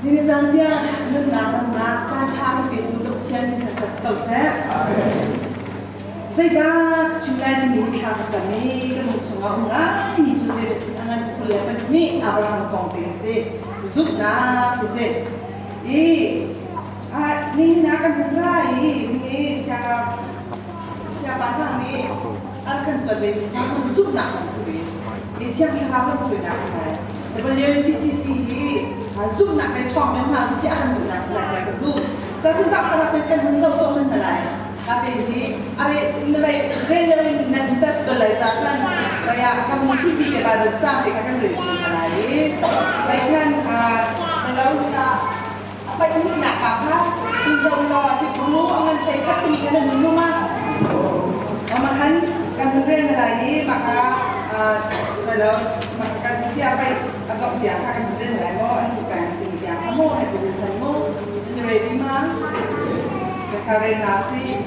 Ni caan tiang nunnak damnak caan ṭha kan petu ka Pathian min thangṭhat si ko seh. Zeidah ka chim lai timi hi thla ka cam i ka lung chungah um ngaimi cu Genesis a ngan 22 Abraham kong te a si. Zumhnak hi si. I nihin ah kan hmuh lai i mi siangpa hna nih an kan tuan ve mi sang zumhnak kan si ve. I Thiang Thlarau kan hruainak si lai. WCCC hi zumhnak he ṭhawng deuh hna sih tiah kan duhnak si lai tiah ka zumh. Cun zahkhalak in kan hun zoh tuah hman hna lai. Natin hi are na vai rel in nan test bal lai ca khan vai ah kan mun thi pi le Bible cang te kha kan rel ṭi hna lai i vai khan lo ta a paih nak ka kha tu zoh law Hebrew a ngan thei khat timi kha nan hun mu ma ma khan kan hun rel hna lai i maka lo maka kan tia pai a dok tia kha kan hun rel lai maw an hu kan timi tia kha maw Hebrew khan maw nan ready ma Sakarena si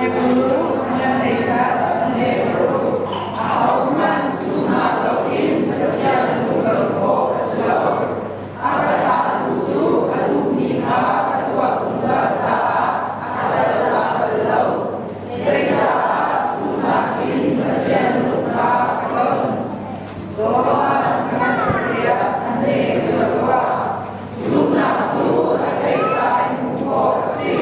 Hebrew a ngan thei khat Hebrew a hohmanh zumhnak loin Pathian hmuh ton khawh a si lo. A ka thlahtu cu a duhmi kha ka tuah zungzal caah a ka kaltak bal lo. Zeicahah zumhnak in Pathian lung kha ka ton. Johan a ngan riak a hme ka ruah. Zumhnak cu a theitlai hmuh khawh a si.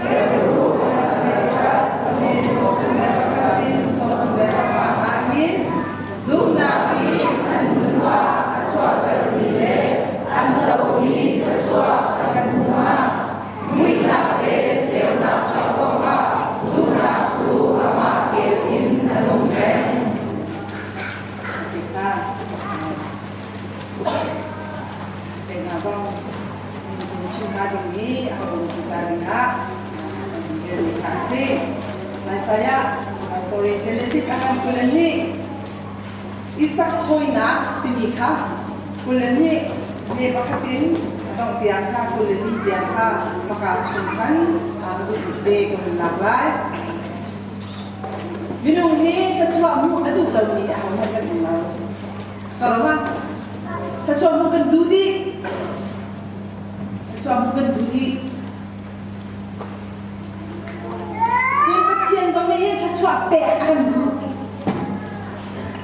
Hebrew a ngan theikhat sami 31 in 35 ahhin Zumhnak nih an hmunhma a chuahtermi le an comi thluachuah a kan hmuh hna. Muihnak le ceunak lak zongah zumhnak cu amah kel in a nung peng. Hna zong chim hnga ding i a ka bawmtu ca dingah rianmi kha a si. Isaiah, sorry, Genesis a kan 22 Isak thawinak timi kha 22 me pakhat in a dongh tiang kha 24 tiang kha maka chung khan ka duh te ka hun lak lai. Minung hi thluachuah hmuh a duh lomi ahohmanh kan um lo. Ka lo ma? Thluachuah hmuh kan duh dih. Thluachuah hmuh kan duh dih. Cun Pathian zong nih hin thluachuah pek a kan duh.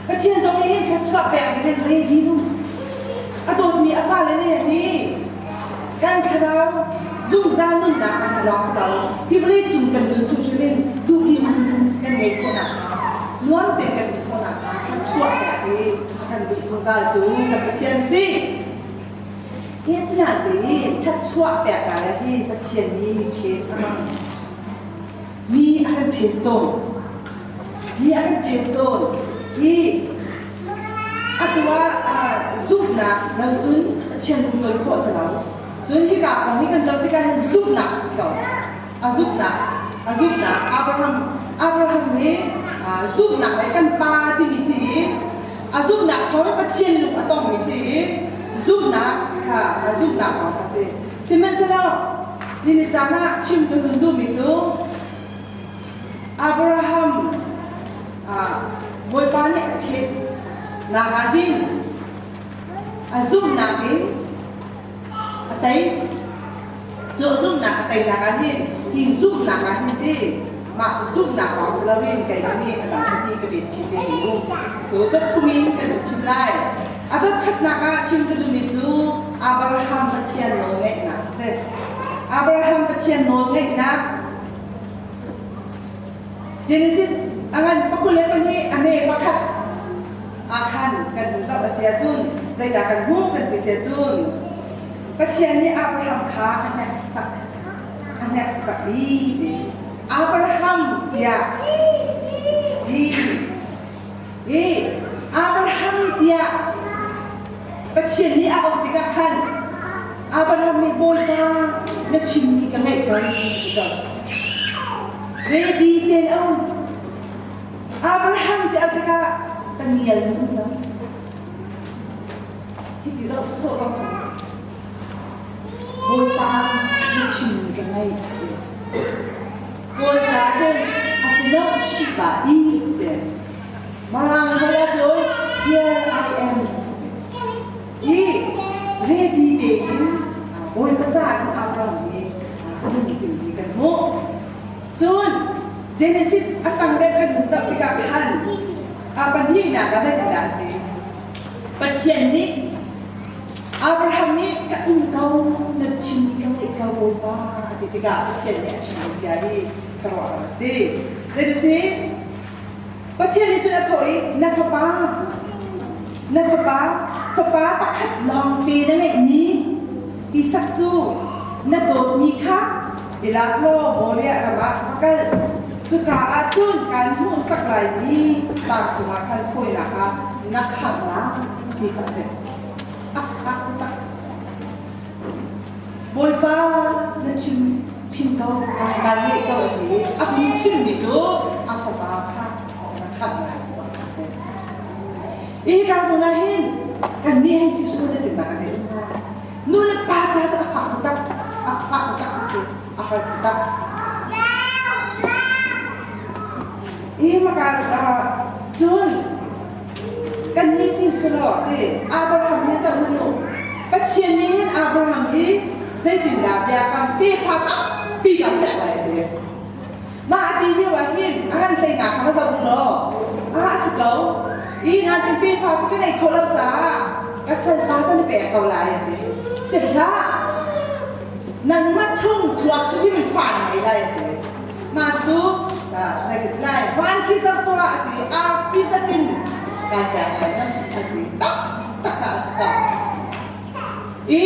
Pathian zong nih hin thluachuah pek ding hin ready dum. A dawtmi a fale nih hi kan thlarau zungzal nunnak kan lawng si lo. Hi vawlei cung kan nun chung hrim in duhdim kan ngei khawh nakhnga nuam tein kan nun khawh nakhnga thluachuah pek hi a kan duh zungzal tu kan Pathian a si. Hi asinain thluachuah pek lai ah hin Pathian nih mi test a hmang. Mi a kan test tawn. Mi a kan test tawn. Hi atu ah zumhnak lo cun Pathian kum ton khawh si lo. Cun hika kong hi kan zoh tikah hin zumhnak a si ko. A zumhnak, a zumhnak Abraham Abraham hi zumhnak le kan pa timi si i a zumhnak thawng Pathian lung a tongmi si i zumhnak kha zumhnak kong kha si. Sihmanhsehlaw ni caan ah chim ka hun duhmi cu Abraham Bawipa nih a ṭhis nak ah hin a zumhnak in a tei. Cu a zumhnak a teinak ah hin hi zumhnak ah hin ti mah zumhnak lawng si loin keimah nih a dang ti ka bet chih ve mi um. Cu dot thum in kan chim lai. A dot khatnak ah chim ka duhmi cu Abraham Pathian nawlngeihnak a si. Abraham Pathian nawlngeihnak Genesis a ngan 22 a hme pakhat ah khan kan hun zoh a si ahcun zeidah kan hmuh kan ti si ahcun Pathian nih Abraham kha a hneksak a hneksak i ti Abraham tiah ti i Abraham tiah Pathian nih a auh tikah khan Abraham nih Bawipa na chimmi ka ngaih ko ti ko. Ready ten a um. Abraham ti auh tikah ka ngial na um lo. Hiti zoh sawsawh zong si. Bawipa na chimmi ka ngaih ti. Kawl ca cun a cino shipa i ti. Marang holh ahcun here I am. I ready tein. Pahnihnak ah zeitindah an ti? Pathian nih Abraham nih ka um ko, na chimmi ka ngaih ko Bawipa a ti tikah Pathian nih a chimmi bia hi khuaruahhar a si. Zei a si? Pathian nih cun a thawh i na fapa na fapa fapa pakhat lawngte na ngeihmi Isak cu na dawtmi kha i lak law Moriah ram ah va kal. Cuka ah cun kaan hmuhsak laimi tlang cungah khan thawinak ah na khangh lai ti kha a si. A fak taktak. Bawipa na chim chim ko kaan ngeih ko a ti. A hun chimmi cu a fapa kha na khangh lai ti bak a si. Hika zawn ah hin kannih hei si cu na tinnak kan ngei hna. Nu le pa ca cu a fak taktak, a fak taktak a si, a har taktak. Hi maka cun kannih si sulaw ti Abraham hi zoh hnu Pathian nih hin Abraham hi zeitindah biakam tefa tampi kan pek lai a ti. Mah a ti lio ah hin a kan hlei nga kha va zoh u law a a si ko. Hi nga tin tefa cu ka neih khawh lo caah ka salpa ka na pek ko lai a ti. Si hlah. Nangmah chung chuak hrimhrim in fa na ngei lai a ti. Mah cu zei ka ti lai van khi zoh tuah a ti arfi zatin kan pek lai nam a ti tak tak kha a kam. I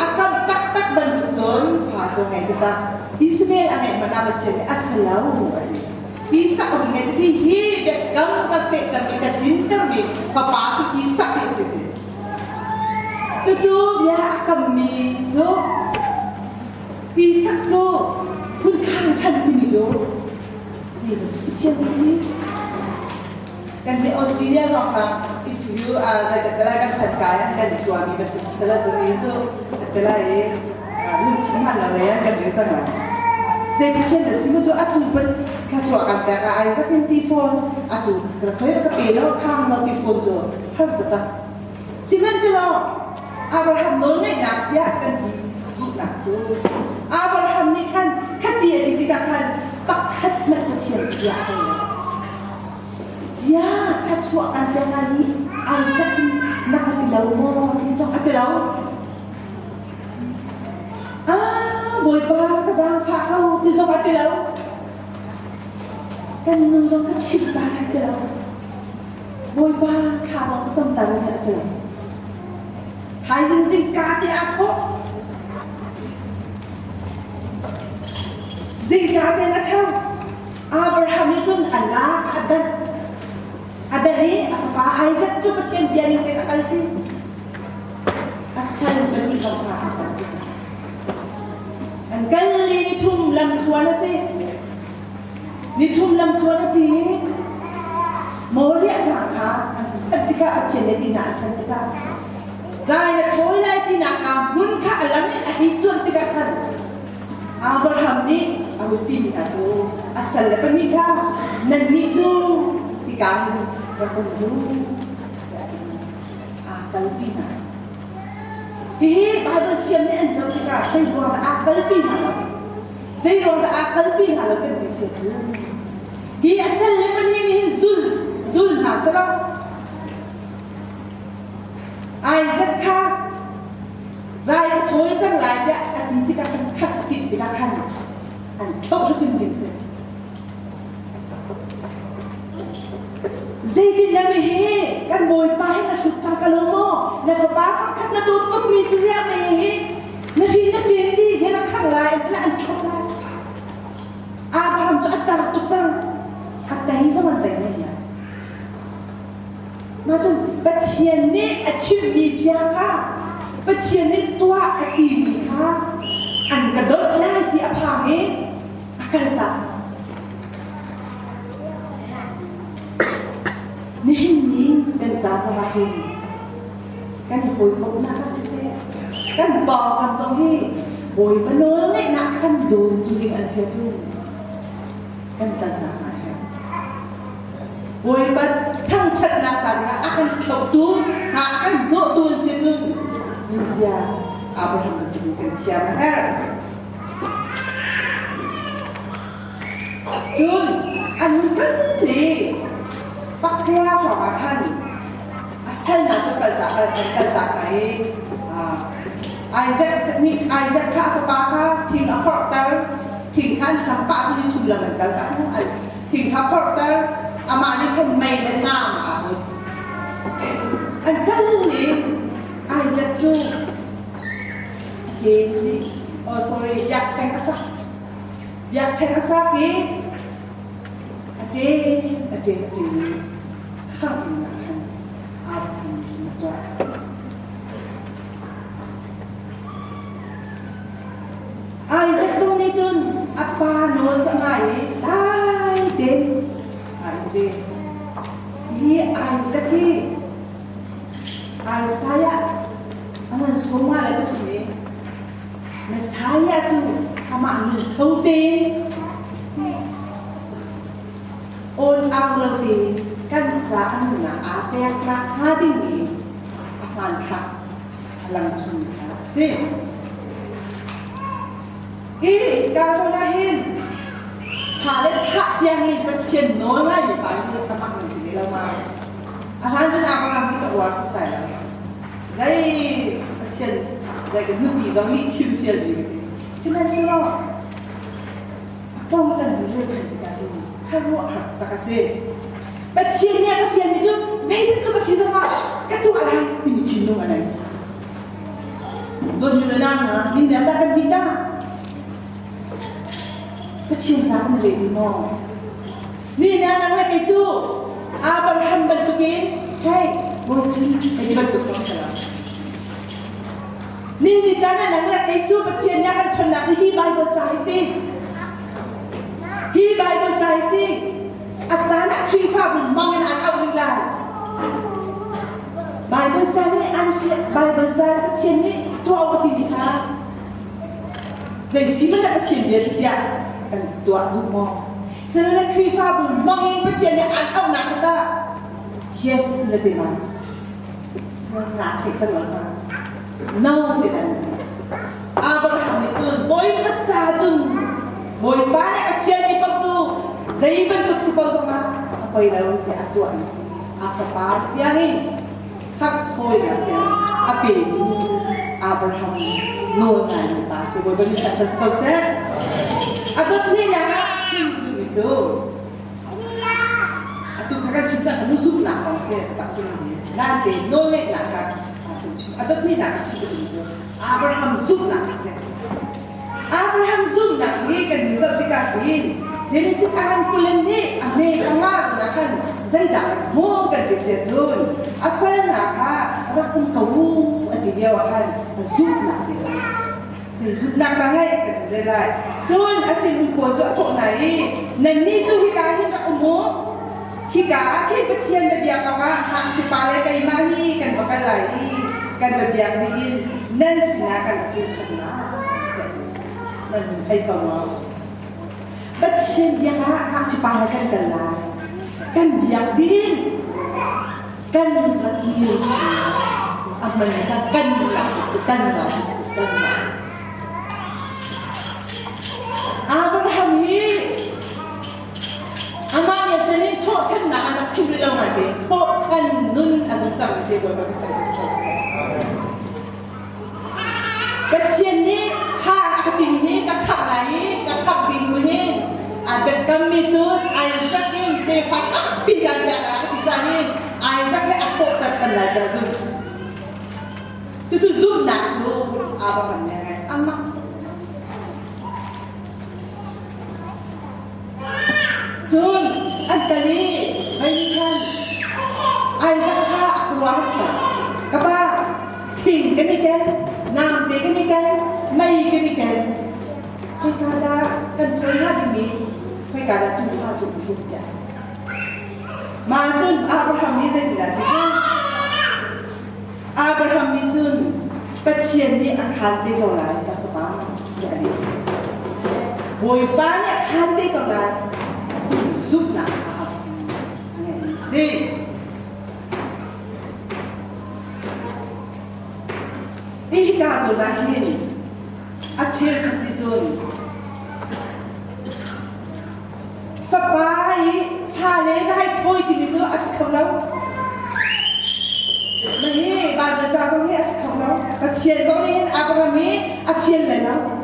a kam taktak bantuk cun fa cu ngei taktak. Ismael a ngeih hmanh ah Pathian nih a si lo a ti. Isak a ngei ti hi biakam ka fehtermi ka tlintermi fapa cu Isak hi a si ti. Cucu bia a kammi cu Isak cu hun khang ṭhan timi cu zei bantuk Pathian a si? Kan nih Australia ruangah interview ah zei kan telai kan phan kai an kan tuahmi bantuk sisala cu mi cu an telai i lungthin hman lo lei an kan rel cang lai. Zei Pathian na si mu cu atu pan thluachuah kan pek ah ai zakin ti fawn atu rak ka pe lo khang lo ti fawn cu har taktak. Sihmanhsehlaw Abraham nawlngaihnak tiah kan ti duhnak cu Abraham nih khan khati a ti tikah khan pakhat hmanh Pathian bia a hal lo. Ziah thluachuah kan pek lai i Isaac hi na ka ti lo maw ti zong a ti lo. Ah, Bawipa ka zaangfah ko ti zong a ti lo. Kan nu zong ka chimh ta lai ti lo. Bawipa thla zong ka cam ta lai a ti lo. Thaizing zingka te ah thawh. Zingka te na tho. Abraham nih cun a lak a danh. A danh i a fapa Isaac cu Pathian bia ning tein a kalpi. A sal pahnih kong kha aa kalpi. An kal i nithum lamthluan a si. Nithum lamthluan a si i Moriah tlang kha an phanh tikah Pathian nih tinak an phanh tikah rai na thawi lai tinak kaa hmun kha a lam in a hei cuanh tikah khan Abraham nih a hun timi hna cu a salle pahnih kha nannih cu hika hin rak um u tiah a ti hna. Aa kalpi hna. Hihi Baibal thiam nih an zoh tikah zei ruang dah aa kalpi hna lo? Zei ruang dah aa kalpi hna lo kan ti si cu? Hi a salle pahnih nih hin zul zul hna selaw Isaac kha rai ka thawi cang lai tiah a ti tikah khan khat a timh tikah khan an ṭhoh hrimhrim ding si. Zeitin na mi hi kan bawipa hi na hrut cang ka lo maw? Na fapa fakhat na dawt tukmi cu ziah mei hi na hri na ṭin ti hi na khang lai an an ṭhoh lai. Abraham cu a tar tuk cang. A tei zong an tei men lai. Mah cun Pathian nih a chimmi bia kha Pathian nih tuah a timi kha an ka dolh lai ti a phang i a kaltak. Nihin ni kan ca zongah hin kan hawikomhnak ah siseh kan pawngkam zong hi Bawipa nawl ngeihnak kan dawntu ding an si ahcun kan kalnak hna herh. Bawipa thangṭhatnak ca dingah a kan thloptu hna a kan hnawhtu an si cun nunzia Abraham bantukin kan thiam a herh. Cun an kal i pakua hrawng. ruangah khan a sal hna cu kaltak an kaltak hna i Isaac nih Isaac kha a fapa kha thing a phorhter. Thing kha an hlam pah cu ni thum lang an kal tak. Thing kha phorhter. Amah nih khan mei le nam aa put. An kal i Isaac cu a ṭem dih. Oh sorry, biakṭheng a sak. Biakṭheng a sak i a ṭem a ṭem a ṭem i khangh ah khan Abraham nih a tuah. Isaac zong nih cun a pa nawl cu a ngai i dai tein aa in ve. Hi Isaac hi Isaiah a ngan sawma le pathum i Messiah cu amah lungtho tein awn ang lo tein kan ca a nunnak aa peknak hnga dingmi a hmanthlak a lang chung kha a si. Hi ka zawn ah hin fale thah tiangin Pathian nawl ngaimi pa hi ka mak nan ti ve lo ma? A hlan cun Abraham hi ka uar sasai lo. Zei Pathian zei ka nupi zong nih chim fial mi ka ti. Sihmanhsehlaw a kong kan rel ṭhan tikah hin khuaruahhar taktak a si. Pathian nih a ka fialmi cu zei bantuk a si zongah ka tuah lai timi thinlung a nei. Dawtmi le nau hna, min dah kan bih dah? Pathian ca kan rel di maw? Ni na nang le kei cu Abraham bantukin hei bawi hei ti bantuk zong si lo. Ni ni caan ah nang le kei cu Pathian nih a kan chonnak hi hi Bible ca hi si. Hi Bible ca hi si. A caan ah Khrihfabu mang in an auh rih lai. Bible ca nih an Bible ca Pathian nih tuah awk a timi kha zei si hmanh ah Pathian bia cu tiah kan tuah duh maw? Sile Khrihfabu mang in Pathian nih an auhnak kha tah yes na ti ma? Naa theih tak lo ma? No ti dan. Abraham nih cun Bawipa ca cun Bawipa nih a fialmi paoh cu zei bantuk si paoh zongah a poi lo tiah a tuah mi si. A fapa tiangin khangh thawinak tiang a petu Abraham nawl ngaimi pa si. Bawipa nih thangṭhat si ko seh. A dawtnak ah chim duhmi cu atu kha kan chim cang kan zumhnak kong si tak cu nain te nawlngeihnak kha a dawtnak a chim duhmi cu Abraham zumhnak a si. Abraham zumhnak hi kan hun zoh tikah hin Genesis ahan kulin nih a hme panga na khan zeidah kan hmuh kan ti siah cun a salnak kha rak um ko u a ti lio ah khan a zumhnak ti lai. Zei zumhnak dah ngeih kan ti lai. Cun a sinum pawl cu a thawh hna i nannih cu hika hin rak um u. Hika ah khin Pathian va biak awkah ngakchipa le keimah hi kan va kal lai i kan va biak dih in nan sinah kan rak kir ṭhan lai tiah nan hun thei ko maw? Pathian biak ah ngakchipa he kan kal lai. Kan biak dih in kan ra kir ṭhan lai. A hman kha kan rak si, kan rak si, kan rak. Abraham hi Amah nih cun hin thawhṭhannak an rak chim rih lo nain thawhṭhan nun a zung cang si Bawipa min thangṭhat si ko seh. Pathian nih kha a ka timi hi ka khangh lai i ka khangh ding nu hin aa biakammi cu Isaac in tefa tampi kan pek lai a ti caan hin Isaac he a thawhter ṭhan lai tiah zumh. Cucu zumhnak cu Abraham nih a ngeih. Amah Cun an kal i mei nih khan Isaac kha a khuaruah a Ka pa, thing kan i ken, namte kan i ken, mei kan i ken. Khoika dah kan thawi hnga dingmi, khoika dah tuufa cu um him tiah. Mah cun Abraham nih zeitindah ti kha? Abraham nih cun Pathian nih a khaan te ko lai ka fapa tiah a leh. Bawipa nih a khaan te ko lai zumhnak kha a ngeih si. Hika zawn ah hin a cheukhat nih cun fapa i fale raithawi timi cu a si kho lo. Pathian kong nih hin Abraham hi a fial lai lo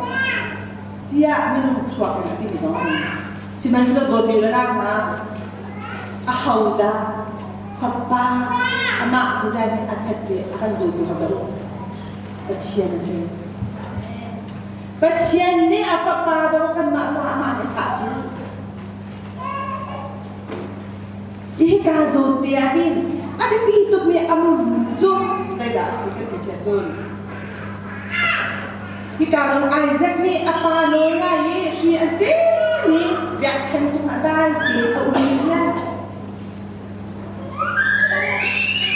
tiah minung thluak in a timi zong a um. Sihmanhsehlaw dawtmi le nak hna ahodah fapa amah bulan a that i a kan dawtu ho dah Pathian a si. Pathian nih a fapa dawh kanmah caah amah nih thah cu. Hika zawn te ah hin a biapi tukmi a muru cu zeidah a si kan ti siah cun hika zawn Isaac nih a pa nawl ngai i hri an ṭem i biakṭheng cungah dai tein a um i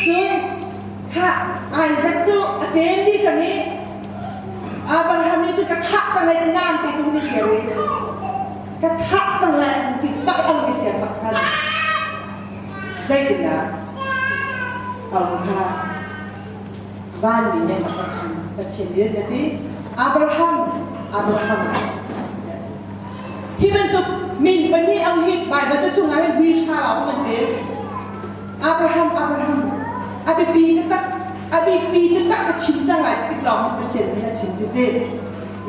Cun kha Isaac cu a ṭem dih cang i Abraham nih cun ka thah cang lai ti nam te cu hun i thlir i ka thah cang lai an ti bak an i fiang bak khan zeitindah aung kha vanmi nih a rak ṭhan Pathian nih na ti Abraham Abraham Hi bantuk min pahnih ang hi Baibal ca chungah hin ri hra lawng man te. Abraham Abraham a biapi taktak a biapi taktak ka chim cang lai tik lawng Pathian nih a chim ti si.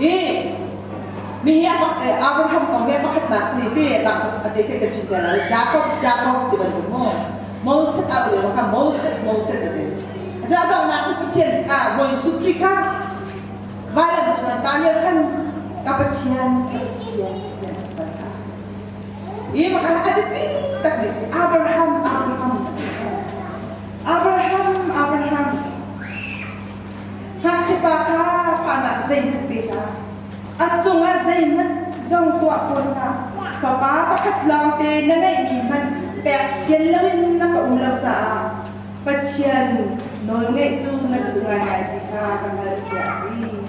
I mi hi Abraham kong hi pakhatnak si ti dang a te kan chim te lo Jacob Jacob ti bantuk mu Moses a le kha Moses Moses a ti. Ca donghnak cu Pathian ah Bawi Jesuh Khrih kha Vailam cungah Daniel khan ka Pathian, ka Pathian tiah a van ta. Hi makhan a biapi takmi si Abraham, Abraham, Abraham, Abraham. Ngakchia pa kha fahnak zeihmanh pe hlah. A cungah zeihmanh zong tuah fawn hlah. Fapa pakhat lawngte na ngeihmi hmanh pek sian loin na ka um lo caah Pathian nawlngeih cu na duh ngaingai ti kha ka hngalh tiah a ti.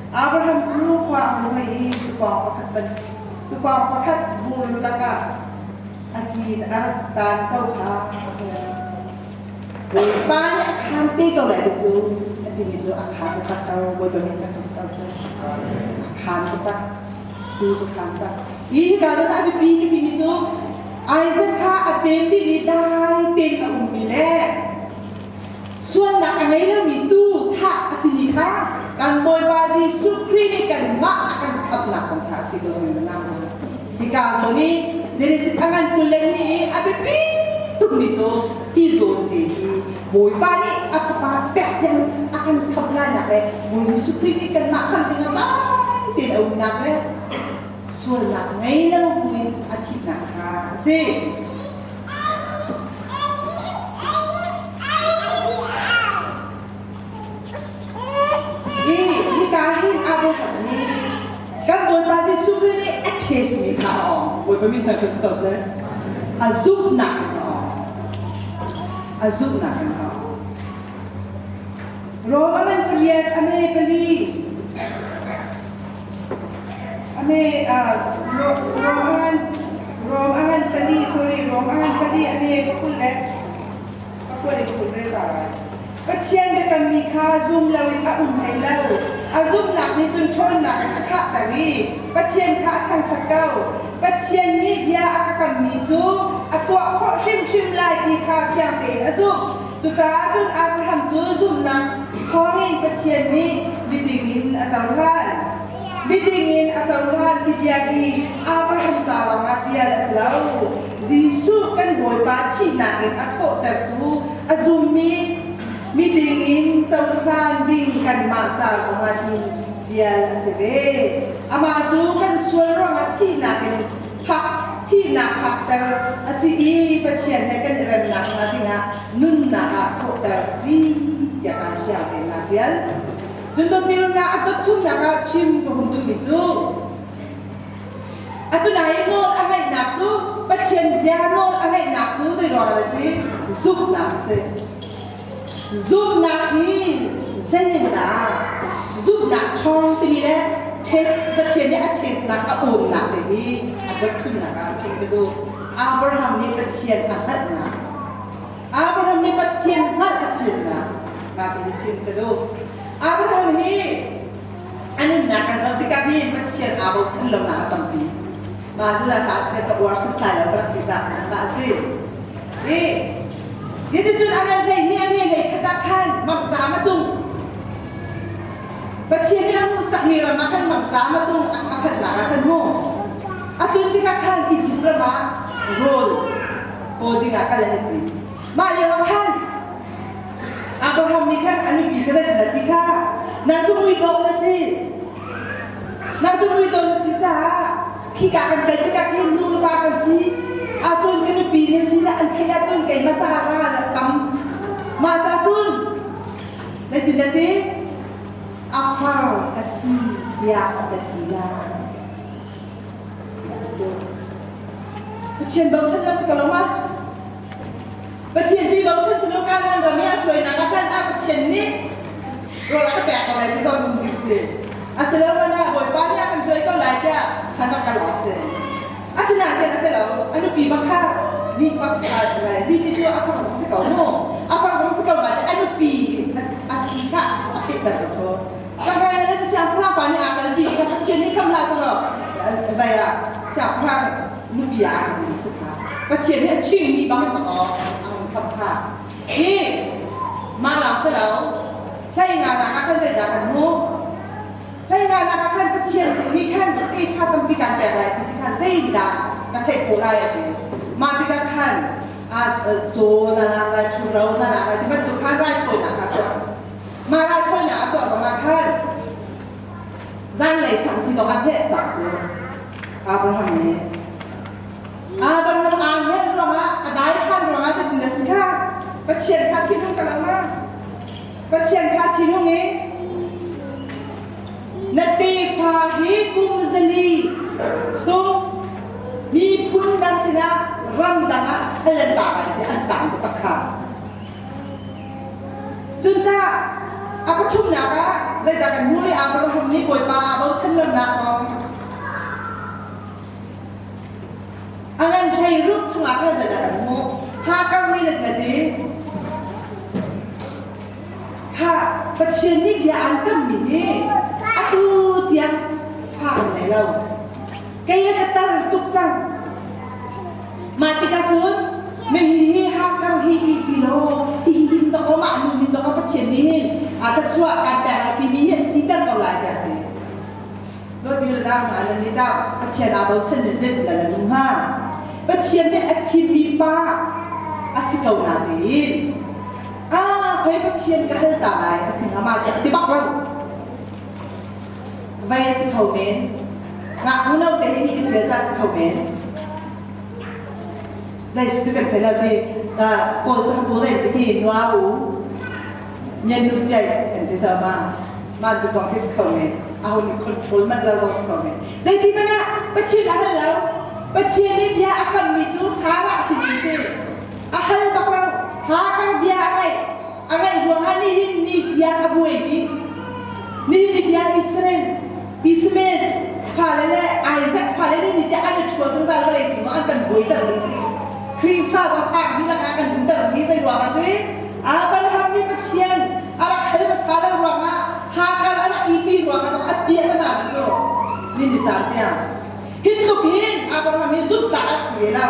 Abraham cu khua a hung i tukawng pakhat ban tukawng pakhat bur lakah a ki in a rak tan ko kha a hmuh. Bawipa nih a khaan te ko lai ti cu a timi cu a khaan taktak ko. Bawipa min thangṭhat si ko seh. A khaan taktak. Tu cu khaan tak. Hi hika zawn ah a biapi ka timi cu Isaac kha a ṭem dihmi dai tein a ummi le sualnak a ngei lomi tuu thah a simi kha kan Bawipa Jesuh Khrih nih kanmah a kan khamhnak kong kha a si ko mi na Hika zawn i Genesis a ngan 22 i a biapi tukmi cu hi zawn te hi Bawipa nih a fapa pek tiang a kan khamh lainak le Bawi Jesuh Khrih nih kanmah khamh dingah dai tein a umnak le sualnak ngei lo buin a thihnak kha a si. I hika hin Abraham nih kan Bawipa Jesuh Khrih nih a ṭhesmi kha a awng. Bawipa min thangṭhat si ko seh. A zumhnak in a awng. A zumhnak in a awng. Rom a ngan pariat a me pali Ame Rom a ngan Rom a ngan pali sorry Rom a ngan pali ame pakul le pakul in kul rel ta lai. Pathian biakammi kha zum loin a um hlei lo. A zumhnak nih cun ṭhawnnak in a khahter i Pathian kha a thangṭhat ko. Pathian nih bia a ka kammi cu a tuah khawh hrimhrim lai ti kha fiang tein a zumh. Cucaah cun Abraham cu zumhnak thawngin Pathian nih miding in a cohlan. Miding in a cohlan ti bia hi Abraham ca lawngah ṭial a si lo. Jesuh kan Bawipa thihnak in a thawhtertu a zummi miding in cohlan ding kanmah ca zongah hin ṭial a si ve. Amah cu kan sual ruangah thihnak in phak thihnak phakter a si i Pathian he kan i remnak hnga dingah nunnak ah thawhter a si tiah kaan fiang tein aa ṭial. Cun dawtmi na a dot thumnak ah chim ka hun duhmi cu atu nai i nawl a ngaihnak cu Pathian bia nawl a ngaihnak cu zei ruangah a si zumhnak a si. Zumhnak hi zeitindah zumhnak ṭhawng timi le test Pathian nih a testnak a umnak te hi a dot thumnak ah chim ka duh. Abraham nih Pathian a hngalhnak Abraham nih Pathian hngalh a fiannak mah ti chim ka duh. Abraham hi a nunnak kan zoh tikah hin Pathian aa bochan lonak a tampi. Mah cu ta ka uar sasai lo rak ti ta mah a si. I Hiticun a ngan hlei hnih a mi hlei khat ah khan mangṭam a tlung. Pathian nih a hmuhsakmi ram ah khan mangṭam a tung a phanhnak ah khan mu. A tlun tikah khan Egypt ram ah rawl kawl dingah kal an i tim. Mah lio ah khan Abraham nih khan a nupi kha zeitin a ti kha na cu muidawh na si. Na cu muidawh na si caah khika kan kal tikah khin nu le pa kan si. Ahcun ka nupi na si na an theih ahcun keimah caah ral a tam. Mah ca cun zeitin na ti? A far ka si tiah ka ti lai. Pathian bochan lo si ko lo ma? Pathian ci bochan si lo Kanaan ram i a hruainak ah khan a Pathian nih rawl a ka pek ko lai ti zong um ding si. Asilo man ah Bawipa nih a kan hruai ko lai tiah khan rak kal awk si. Asinain a ti lo, a nupi bak kha nih bak lai ni ti cu a far zong si ko mu. A far zong si ko ma a nupi a si kha a fehter ko cu. Ka na siangpahrang pa nih aa kalpi kha Pathian nih kham hlah selaw vai ah siangpahrang nupi ah aa cangmi si kha Pathian nih a chimmi bang in aw a hung kham kha hi mah lawng si lo hlei nga nak ah khan zeidah kan hmuh hlei nga nak ah khan Pathian nih khan tefa tampi kan pek lai ti khan zeidah ka theih khawh lai a ti mah tikah khan a caw na lak lai ṭhuro na lak lai ti bantuk khan raithawinak kha tuah Mah raithawinak a tuah zongah khan zanlei sang si dawh a hneh tak cu Abraham nih Abraham aa hneh ruangah a dai than ruangah cutin na si kha Pathian kha thinhung ka lo ma Pathian kha thinhung i na tefa hi kum zali chung miphun dang sinah ram dang ah sal an tang lai ti an tang taktak kha Cun tah a pathumnak ah zeidah kan hmuh i Abraham nih Bawipa aa bochan lonak kong a ngan hlei ruk chungah khan zeidah kan hmuh? Hakar nih zeitin a ti? Kha Pathian nih bia aan kammi hi atu tiang fa kan nei lo. Kei le ka tar tuk cang. Mah tikah cun hihi Hakar hi hi ti law hihi hin dawk mah nu hin dawk Pathian nih hin a thluachuah kan pek lai timi hi a siter ko lai tiah a ti. Dawtmi le dang hna nan nih tah Pathian aa bochan ni zeitindah nan um hnga? Pathian nih a thimmi pa a si ko na tiin ah khoi Pathian ka hal ta lai a si hnga ma tiah a ti bak lo. Vei a si kho men. Ngaknu no te hi nih a fial ca a si kho men. Zei si cu kan thei lo ti kawl sa kawl zei ti khi nua u nyen nu chai kan ti sa ma ma tu zong khi si kho men a ho nih control manh lo zong si kho men zei si hmanh ah Pathian a hal lo Pathian nih bia a kammi cu Sarah sin in si a hal bak lo Hagar bia a ngaih a ngaih ruangah nihin ni tiang a buai dih nihin ni tiang Israel Ishmael fale le Isaac fale nih ni tiang an i ṭhua zungzal vawlei cungah an kan buaiter dih ti Khrihfa zong phak dihlak ah kan umter hi zei ruang ah si Abraham nih Pathian a rak hal hmasa lo ruangah Hagar a rak ipi ruangah zong a piah na ti cu ni ni caan tiang hi tluk hin Abraham hi zumhtlak a si ve lo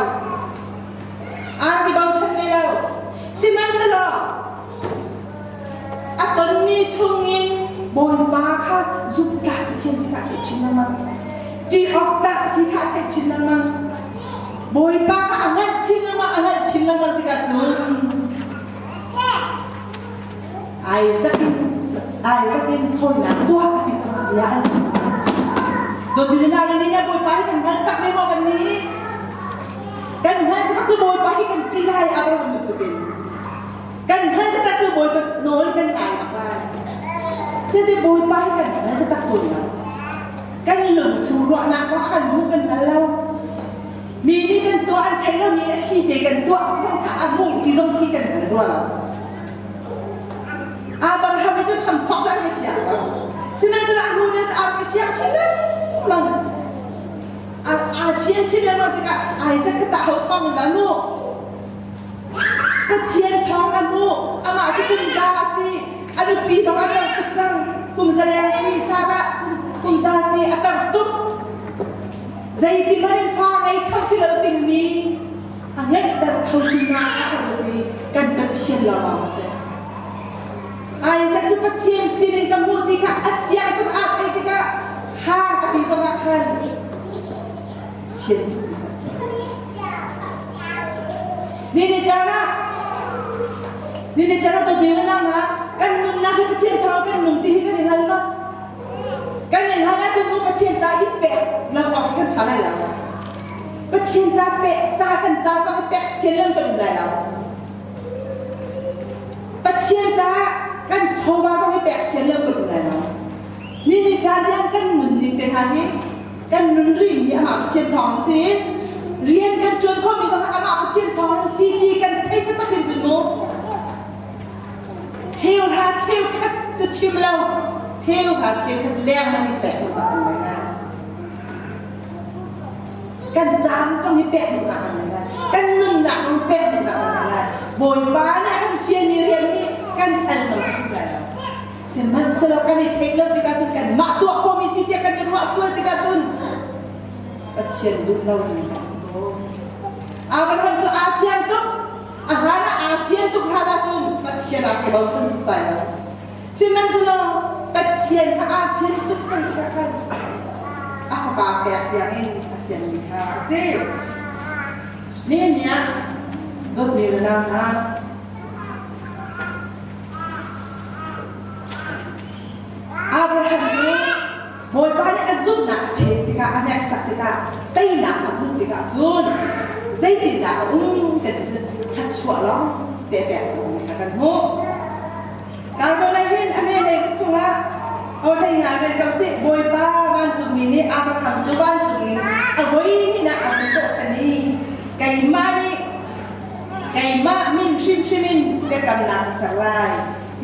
An i bochan ve lo. Sihmanhsehlaw a tonmi chungin Bawipa kha zumhtlak Pathian si kha a theih chin lengmang. Ṭih awk tlak a si kha a theih chin lengmang. Bawipa kha a hngalh chin lengmang, a hngalh chin lengmang tikah cun Isaac in Isaac in thawinak tuah a ti cangah bia an Dawtmi le nau le nih na Bawipa hi kan hngalh tak ve maw kan nih? Kan hngalh taktak cu Bawipa hi kan ṭih lai Abraham bantukin. Kan hngalh taktak cu Bawipa nawl kan ngai bak lai. Cuti Bawipa hi kan hngal taktak tawn lo. Kan lung chung ruahnak kong a kan hmuh kan hngal lo. Mi nih kan tuah an theih lomi a thi te kan tuah zong kha a hmuh ti zong khi kan hngal rua lo. Abraham hi cu hramthawk cu an i fiang lo. Sihmanhsehlaw a hnu nih a i fiang chin lengmang. Aa fian chin lengmang tikah Isaac kha tah ho thawng in dah a hmuh? Pathian thawng a hmuh. Amah cu kum za a si. A nupi zong a tar tuk cang. Kum za leng si. Sarah kum za si. A tar tuk. Zeiti hmanh in fa ngei kho ti lo dingmi a ngeihter kho ti hna a si. Kan Pathian lawng a si. Isaac cu Pathian sinin ka hmuh ti kha a fiang tuk. Ni ni caan ah ni ni caan ah dawtmi unau hna kan nunnak hi Pathian thawng kan nung ti hi kan i hngal ma? Kan i hngal ahcun mu Pathian ca i pek lo awk hi kan ṭha lai lo. Pathian ca pek ca kan ca tong pek sian lo kan um lai lo. Pathian ca kan chawva zong hi pek sian lo kan um lai lo. Ni ni caan tiang kan nun ning te hna hi kan nun rihmi amah Pathian thawng an si. Rian kan ṭuan khawhmi zong amah Pathian thawng an si ti kan theih taktak hin cun mu. Cheu hra cheu khat cu chim lo, cheu hra cheu khat leng man in pek duhnak kan ngei lai. Kan caan zong hi pek duhnak kan ngei lai. Kan nunnak zong pek duhnak kan ngei lai. Bawipa nih a kan fialmi rian hi kan al lo hrim lai lo. Sihmanhsehlaw kan i theih lo tikah cun kanmah tuah khawhmi si tiah kan i ruah sual tikah cun Pathian duh lo ning kan tuah. Abraham cu aa fiang tuk. A hlan ah aa fian tuk hlan ahcun Pathian ah ke bochan setsai lo. Sihmanhsehlaw Pathian kha aa fian tuk cang tikah khan a fapa pek tiangin a sianmi kha a si. Nihin ni ah dawtmi le nau hna, Abraham cu Bawipa nih a zumhnak a test tikah, a hneksak tikah, teinak a hmuh tikah cun zeitindah a um kan ti cun thluachuah lawng te a pek cangmi kha kan hmuh. Tlangzawn ah hin a melei ruk chungah awhlei ngai ve ko sih Bawipa vancungmi nih Abraham cu vancung in a voi hnihnak a vun kawh ṭhan i keimah nih keimah min hrimhrim in biakamnak ka ser lai.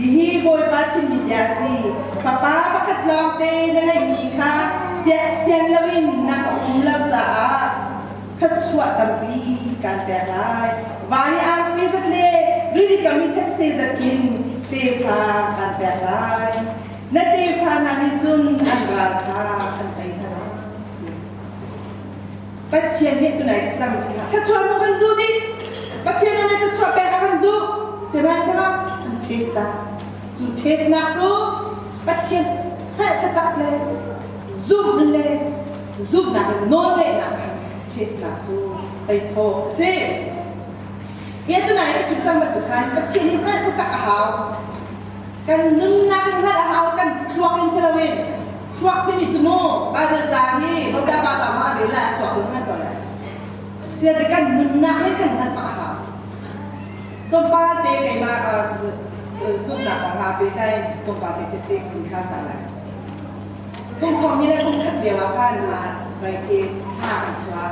Hihi Bawipa chimmi bia a si. Fapa pakhat lawngte na ngeihmi kha piak sian loin na ka um lo caah thluachuah tampi kaan pek lai. Van i arfi zat le rili kam i thetse zat khin tefa kaan pek lai. Na tefa hna nih cun an ral kha an tei hna lai. Pathian nih tunai cang thluachuah mu kan duh dih. Pathian nih thluachuah pek a kan duh. Sihmanhsehlaw an taste ta. Cu taste nak cu Pathian hngalh taktak le zumh le zumhnak in nawlngeihnak khan taste nak cu tei khawh a si. Hi tunai ka chim cang bantuk khan Pathian hi hngalh taktak a hau. Kan nunnak in hngalh a hau, kan thluak in si loin. Thluak timi cu mu Bible ca hi hodah ba ta ma rel lai a thluak in hngal ko lai. Siate kan nunnak hi kan hngalh pak a hau. Tlawmpal te keimah zumhnak kong ha pe tai tlawmpal te tete kun khan ta lai. Kum thong mi le kum khat lio ah khan vai khi thla kan chuak.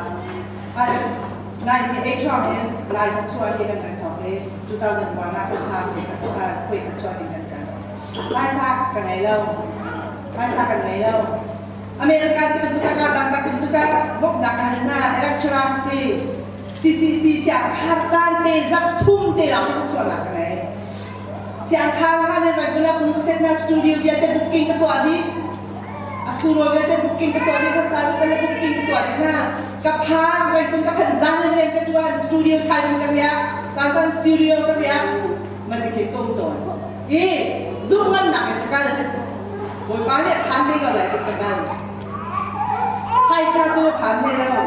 98 hrawng hin Lai chuah hi kan kan thawk i 2001 ah kan thla khui kan chuah ding kan kan. Phaisa ka ngei lo. Phaisa kan ngei lo. America ti bantuk ah dang ka bantuk ah bawmhnak ka hal hna lecturer si CCC siang khat caan te zat thum te lang ka chuahnak ka ngei. Siang khar ha ne regular phung set na studio vialte booking ka tuah dih. A suro vialte booking ka tuah dih ka sa ka le booking ka tuah dih hna. Ka phan raikun ka phan zan le rian ka tuan studio thai ka riak caan caan studio ka riak man ti khin ko tawn. I zumh ngamnak in ka kal. Bawipa nih a phan ve ko lai ti ka kal. Phaisa cu a phan hlei lo.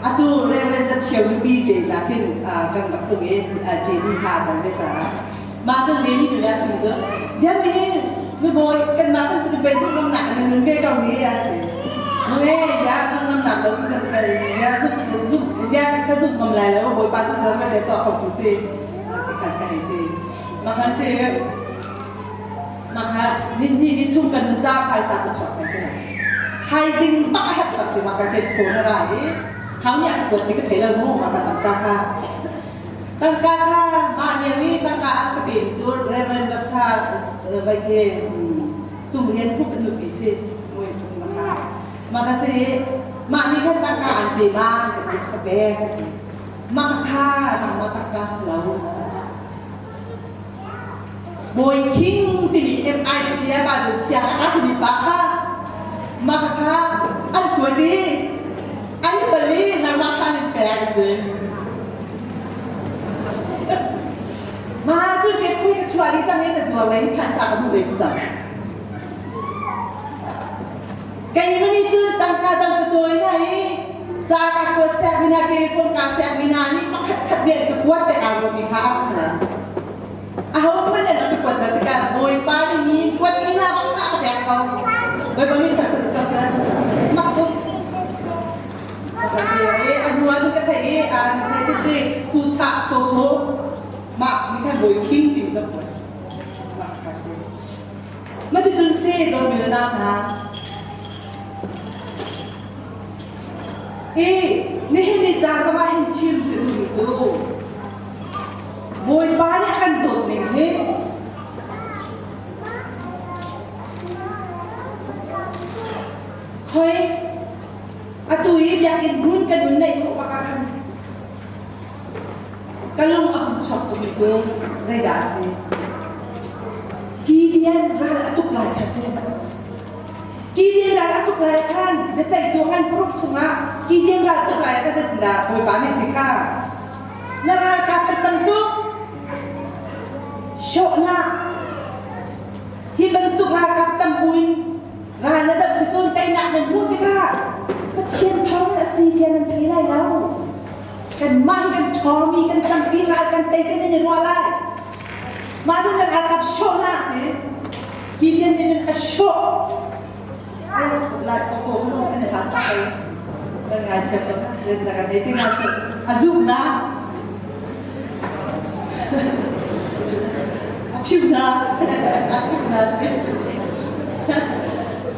Atu Reverend Zathio nupi te na khin kan rak tung i JD ha kan ve caah mah tu ve mi nu tu cu ziam mi nu bawi kan mah kan tu pe zumh ngamnak in nun ve ko ni a ti. Mule ya zumh ngamnak lo kan kal ya zumh zumh zia ka zumh ngam lai lo bawipa cu zam ka te to ko tu si ti khan ka hei ti. Makhan si Maka ni ni ni thum kan nun ca phaisa ka chuak kai te. Thaizing bak a hat tak ti maka ke phone a ra i hang nih a kuat ti ka thei lo mu maka tangka kha. Tangka kha mah lio i tangka an ka pe mi cu Reverend Dr. vai ke cung rian puk an nupi si mui maka maka si mah ni khan tangka an pe ma an ka ti ka pe ka ti maka kha nangmah tangka si lo Bawi King timi MIT ah Bible siang a kaimi pa kha mah kha an kuat i an bal i nangmah kha an in pek ti. Mah cu ṭepui ka chuah dih cang i ka zuar lei phaisa ka hmu ve cang. Keimah nih cun tangka dang ka cawi hna i. Ca ka kuat siakmi hna, telephone kaa siakmi hna nih pakhat khat nih an ka kuat te kaa ruahmi kha a rak si lo. Ahohmanh an rak ka kuat lo tikah Bawipa nih mi kuatmi hna bak kha a ka pek ko. Bawipa min thangṭhat si ko seh. Mak tuk. Ka si i a hnu ah cun ka theih i a nan theih cu ti ku chah sawsawh mah nih khan bawi khing ti cu kuat. Mah kha si. Mah ti cun si dawtmi le nau hna. I nihin ni caan ka mah hin chim ka duhmi cu Bawipa nih a kan dawt ning hi khoi atu hi biakinn hmun kan hun neih khawh bak ah khan ka lung a hun chuak tukmi cu zeidah a si? Gideon ral a tuk lai kha si. Gideon ral a tuk lai khan biaceihtu ngan paruk chungah Gideon ral tuk lai kha zeitindah Bawipa nih ti kha na ralkap an tam tuk hrawhnak hi bantuk ralkap tam buin ral na doh si cun teinak nan hmuh tikah Pathian thawng in a si tiah nan thei lai lo. Kanmah hi kan ṭhawngmi kan tampi ral kan tei te nan i ruah lai. Mah cu nan ralkap hrawh hna ti. Hi lian nih cun a hrawh. Ai lai ko ko kan i hlat ko. Kan ngai thiam lo. Na kan ei ti nga a zumh na. A phiu na. A phiu na.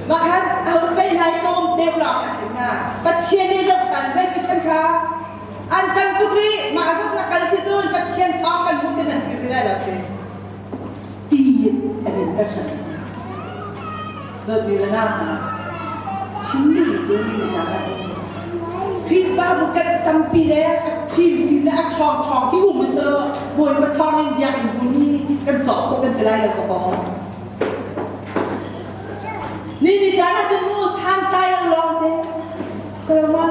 Mah khan a hun tei lai tlawm deuh lawng a chim hna. Pathian nih zohṭhan zeiti chan kha an tam tuk i mah zong na kal si cun Pathian thawng kan hmuh ti nan ti ti lai lo ti. Ti a dinter ṭhan. Dawtmi le nau hna, chim duhmi cu mi na caan ah Khrihfabu kan tampi le a fimfim le a ṭhawng ṭhawng khi um selaw Bawipa thawng in biakinn hmun hi kan cawk khawh kan ti lai lo ka pawng. Ni ni caan ah cun mu santlai lo lawng te Saloma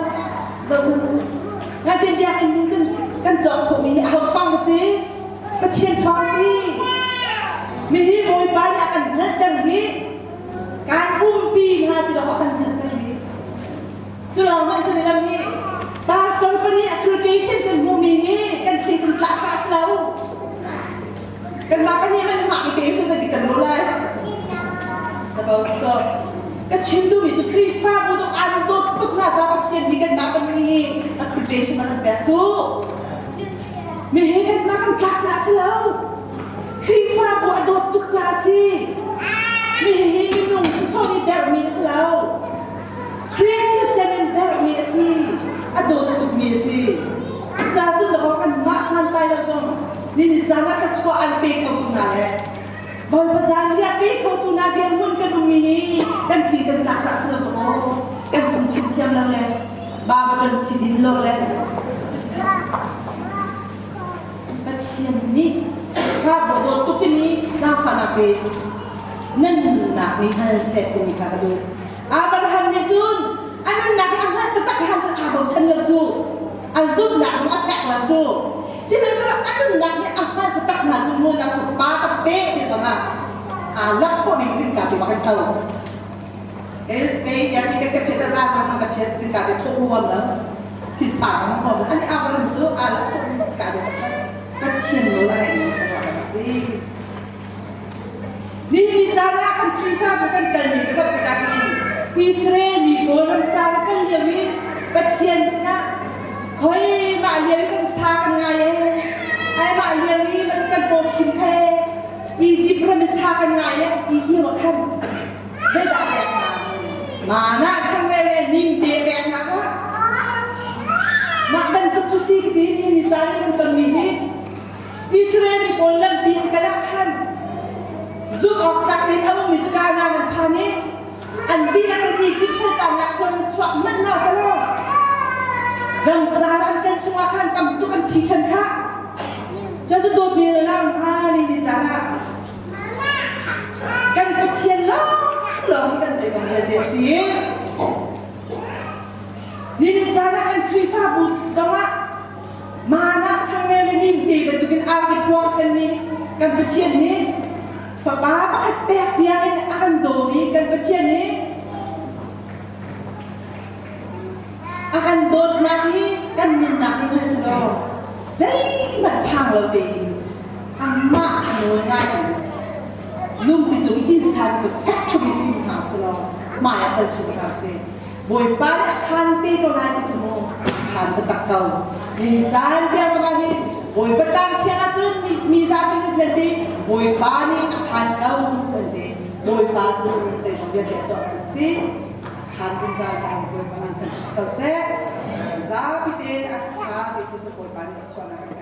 zoh Ngati biakinn kan kan cawk khawhmi hi aho thawng a si? Pathian thawng a si. Mihi Bawipa nih a kan hngalhter hi kan umpi hna ti lawng a kan hngalhter hi. Cu lawng hmanh si lam hi pastor pa nih accreditation kan hmuhmi hi kan thil kan tlak ta si lo. Kanmah kan nih man mak i pe su ti kan lo lai. Suppose so. Ka chim duhmi cu Khrihfabu tu an dawt tuk hna ca Pathian nih kanmah kan nih accreditation a kan pek cu. Mi hi kanmah kan tlak caah si lo. Khrihfabu a dawt tuk caah si. Mi hi minung sawsawh nih dermi a si lo. Khrih thisen in dermi a si. A dawt tukmi a si. Cucaah cun dawh kanmah santlai lo zong Nini caan ah thluachuah an pe khotu hna le Bawipa zanriah pe khotu hna dirhmun kan ummi hi kan thi kan tlak cah si lo tuk aw kan phungchim thiam lo le Baba kan si din lo le Pathian nih kha dawt tuk timi zaangfahnak pe nan nunnak nih hal seh timi kha ka duh Abraham nih cun a nunnak hi a hngalh taktak han cun aa bochan lo cu a zumhnak zong a fek lo cu sihmanhsehlaw a nunnak nih a hngalh taktak hna cu mu na pa ka pe ti zongah aa lak khawh ding zingka ti bak in tho kei kei ya ki ka phet a za na ka phet zingka te tho huam lo thin phang ma huam lo ani Abraham cu aa lak khawh ding zingka te bak Pathian nawl a ngaih mi si Nihin caan ah kan Khrihfabu kan kal ning ka zoh tikah hin Israel mi pawl ram caan kan lio i Pathian sinah hoi mah lio i kan sa kan ngai ee ai mah lio i man kan paw khim khe Egypt ram i sa kan ngai ee ti hi wa khan zeidah pek hna mana changreu le nimte pek hna kha mah bantuk cu si ka ti nihin ni caan i kan tonmi hi Israel mi pawl lampi in kal ah khan zumh awk tlak tein a ummi cu Kanaan an phan i an dihlak in Egypt saltannak chuan chuak manh hna selaw ramcar an kan chungah khan tam tuk an thi ṭhan khah. Cucu dawtmi le lam hna ni ni caan ah kan Pathian lawnglawng kan zeizong vialte a si. Ni ni caan ah kan Khrihfabu zongah Manah changreu le nimte bantukin arti phuang ṭhanmi kan Pathian hi fapa pakhat pek tiangin a kan dawmi kan Pathian hi a A kan dawtnak hi kan nunnak hi hmanh si law zeihmanh phang lo tein amah nawl ngai in lungpi cung i inn sa bantuk fek ṭhum in um hna usih law hmai ah kal chin hna usih. Bawipa nih a khaan te ko lai ti cu mu a khaan taktak ko. Ni caan tiang zongah hin Bawipa tlang thiang ahcun mi, mi zapi nih nan ti Bawipa nih a khaan ko an ti. Bawipa cu zeizong vialte a tuahtu a si. A khaan zungzal ko Bawipa min kan ko seh. Zapi tein a ṭha ti si cu Bawipa nih thluachuahnak kan pek.